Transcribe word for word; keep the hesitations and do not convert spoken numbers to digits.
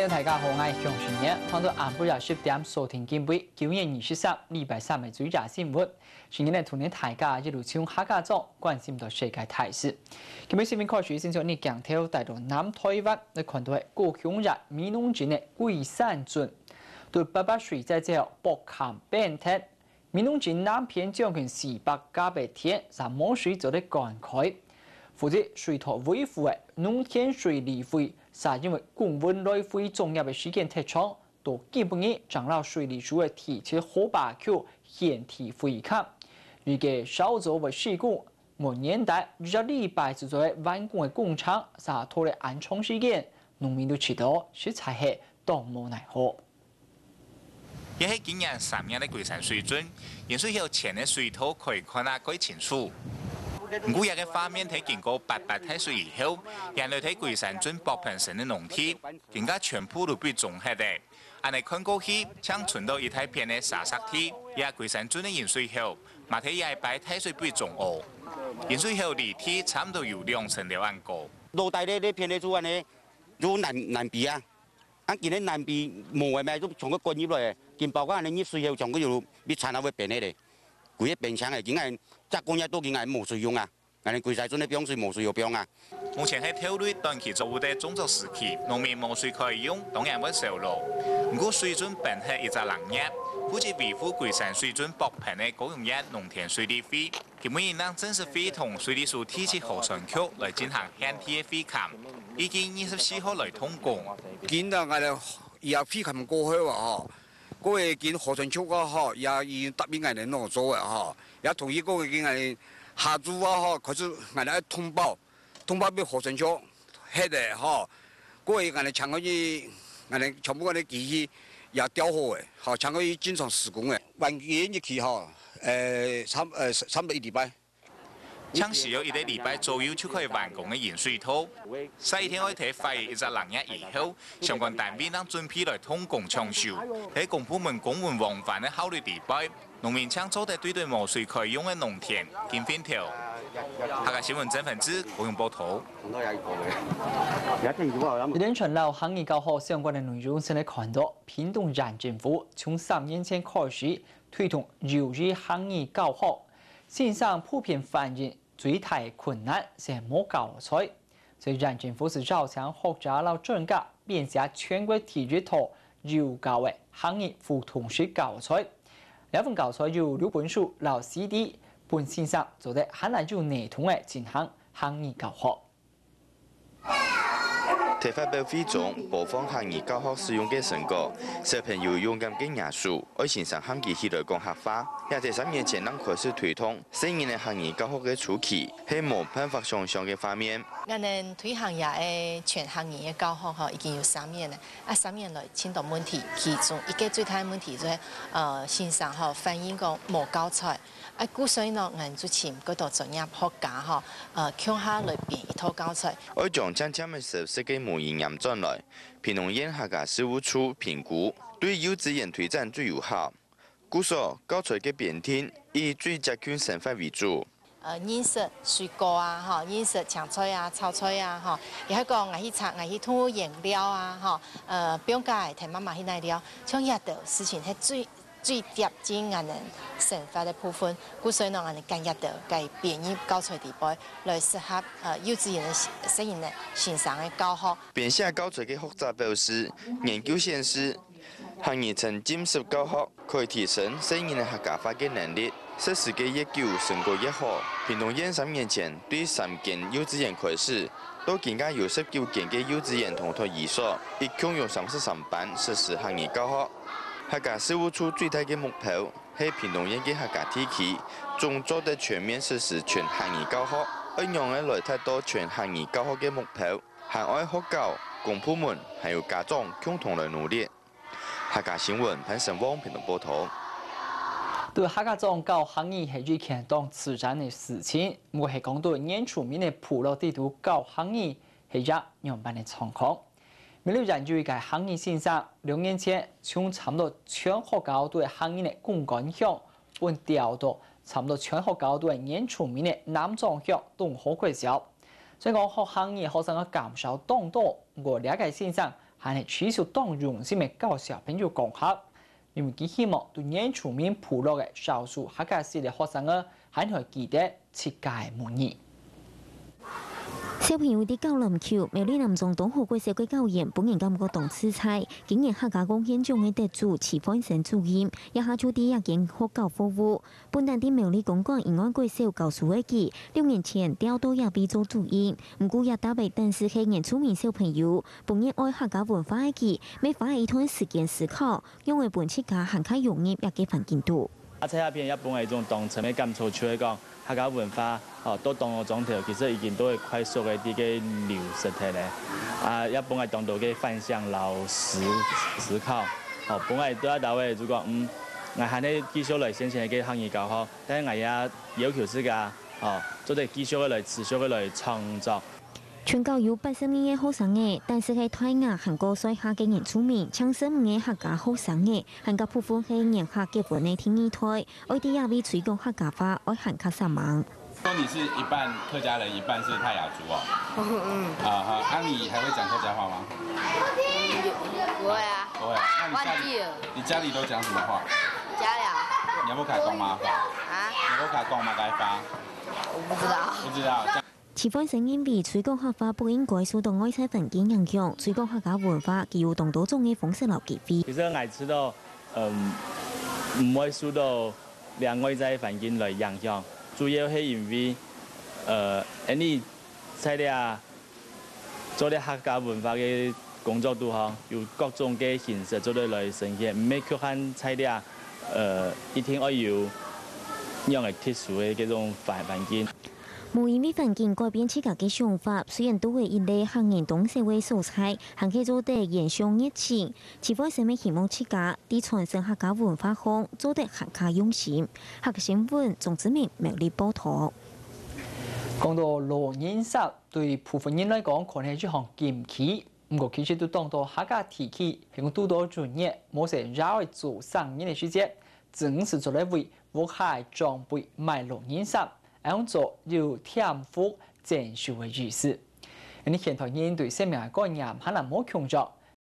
大家好，𠊎係向新年，歡迎到暗晡夜十點收聽今晡九月二十三，禮拜三个最佳新聞。新年來同你大家一路從客家庄關心到世界大事。今晡新聞開始，先從你鏡頭帶到南台灣，來看到个高雄縣美濃鎮个龜山圳，對八八水災之後，爆崁崩忒，美濃鎮南片將近四百甲个田，煞無水做得灌溉。負責水土維護个農田水利會，煞因為供溫來回作業个時間忒長，到今晡日正摎水利署个地質學霸去現地會勘。預計稍早會施工，按原定一隻禮拜就做得完工个工程，煞拖了恁長時間，農民都試著實在係當無奈何。 這係今年三月个龜山水圳，引水口前个水道可以看啊蓋清楚。毋過這个畫面在經過八八大水以後，原來在龜山圳北爿身个農地，更加全部都被沖忒了。恁呢看過去，淨伸到一大片个沙石地，這龜山圳个引水口，嘛在這擺大水被沖哦。引水口離地差毋多有兩層樓恁高。老底咧，這片咧就恁呢，就南，南邊啊。 啊，今日南邊無个咩，就全部灌入來个，緊包括恁呢入水口，全部有一層啊會崩个咧。規个崩牆个，今日隻個月到今日無水用啊，恁呢歸西圳个放水無水好放啊。目前係豆類、短期作物个種作時期，農民無水可以用，當然會愁囉。毋過水圳崩忒一隻零月，負責維護龜山水圳北爿个高雄縣農田水利會， 今晡日正式會同水利署地質河川局來進行現地个會勘，預計二十四號來動工。今日𠊎兜也會勘過後啊吼，各位今河川局啊吼，也已經答應𠊎兜愛做个吼，也同意講今𠊎兜下晝啊吼，開始𠊎兜愛通報，通報分河川局， 歇个吼。過去𠊎兜請佢去，𠊎兜全部𠊎兜機器也調好个，吼，請佢去進場施工个。完工日期吼，呃，差，呃，差不多一禮拜。淨需要一個禮拜左右就可以完工个引水道，煞一定愛在花一隻零月以後，相關單位正準備來動工搶修。在公部門公文往返个效率裡背， 農民正做得對著無水可以用个農田緊奮鬥。客家新聞曾凡志高雄報導。一連串摎客語教學相關个內容，先來看到屏東縣政府從三年前開始推動友誼客語教學，先生普遍反映最大困難係無教材。 所以縣政府就邀請學者摎專家編寫全國第一套有教个客語互動式教材。這份教材有六本書摎CD，分先生做得還較有系統个進行客語教學。在發表會中播放客語教學使用个成果，小朋友勇敢个舉手，愛先生喊佢起來講客話，也在三年前正開始推動。 細人仔客語教學个初期，係無辦法想像个畫面。𠊎等推行這个全客語个教學吼，已經有三年了。啊，三年來，盡多問題，其中一個最大个問題就係，呃，先生吼，反映講無教材。啊，故所以呢，𠊎等就請幾多專業學家吼，呃，共下來編一套教材。愛將漸漸仔消失个母語唸轉來，屏東縣客家事務處評估，對幼稚園推展最有效。 故所，教材个編定以最接近生活為主。呃，認識水果啊，吼，認識青菜啊、炒菜啊，吼，也係講𠊎去查，𠊎去動物園尞啊，吼，呃，放假仔跈媽媽去哪尞，像這兜事情係最，最貼近𠊎等生活个部分。故所以呢，𠊎等揀這兜，該編入教材裡背，來適合，呃，幼稚園个細人仔先生个教學。編寫教材个學者表示，研究顯示， 客語深浸式教學可以提升細人仔客家話个能力，設施个越舊，成果越好。屏東縣三年前對三間幼稚園開始，到今下有十九間个幼稚園同托兒所，一共有三十三班實施客語教學。客家事務處最大个目標係屏東縣个客家地區，總做得全面實施全客語教學。愛仰仔來達到全客語教學个目標，還愛學校、公部門還有家長共同來努力。 客家新聞，潘成旺屏東報導。對客家庄教客語係一件當自然个事情，毋過係講到原住民个部落裡肚教客語，係一樣般个狀況。苗栗縣有一個客語先生，兩年前從差毋多全學校對客語个公館鄉，分調到差毋多全學校對原住民个南庄鄉東河國小。雖然講學客語个學生个減少當多，毋過這個先生恁呢持續當用心个教小朋友講客，因為佢希望對原住民部落个少數客家籍个學生仔，還會記得自家个母語。小朋友在教籃球，苗栗南庄東河國小个教員本人感覺當自在。今年客家貢獻獎个得主徐煥昇主任，這下就在這間學校服務。 本旦在苗栗公館英安國小教書个佢，六年前調到這位做主任，毋過這搭仔單淨係原住民小朋友，本人愛客家文化个佢，乜花了一段時間思考，仰會分自家還較融入這个環境肚。啊，在這片也分𠊎一種當深个感觸，就係講客家文化，哦，到當多莊頭，其實已經都會快速个在該流失忒咧。啊，也分𠊎當多个反省摎思，思考，哦，分𠊎對這搭仔就講，嗯，𠊎還係繼續來先前个客語教學， 但係𠊎也要求自家，哦，做得繼續个來持續个來創作。全校有八十二个學生仔，單淨係大雅還過脽下个原住民，淨十五个客家學生仔，還加部分係原客結婚个第二代，愛在這位推廣客家話，愛還較煞猛。說你是一半客家人，一半是泰雅族哦。嗯。啊哈，啊，你還會講客家話嗎？不會啊。不會啊，那你家裡，忘記了。你家裡都講什麼話？家裡啊。你有沒有講客家話？啊？你有沒有講客家話？我不知道。不知道。徐煥昇認為推廣客話不應該受到外在環境影響，推廣客家文化，佢有當多種个方式摎機會。其實𠊎知道，嗯，毋會受到這外在環境來影響，主要係因為，呃，𠊎俚在這 做這客家文化个工作肚項，有各種个形式做得來呈現，毋係局限在這，呃，一定愛有仰个特殊个這種環，環境。無因為環境改變自家个想法，雖然都係一個客人當少个所在，還係做得延續熱情。徐煥昇乜希望自家在傳承客家文化項做得還較用心。客家新聞，鍾志明苗栗報導。講到老人衫， 對部分人來講，可能係一項禁忌。毋過其實在當多客家地區，係講堵到春節，無細人仔做生日个時節，總係做得為屋下个長輩買老人衫，恁樣做有添福增壽个意思。恁呢現代人對生命个觀念還係無共樣，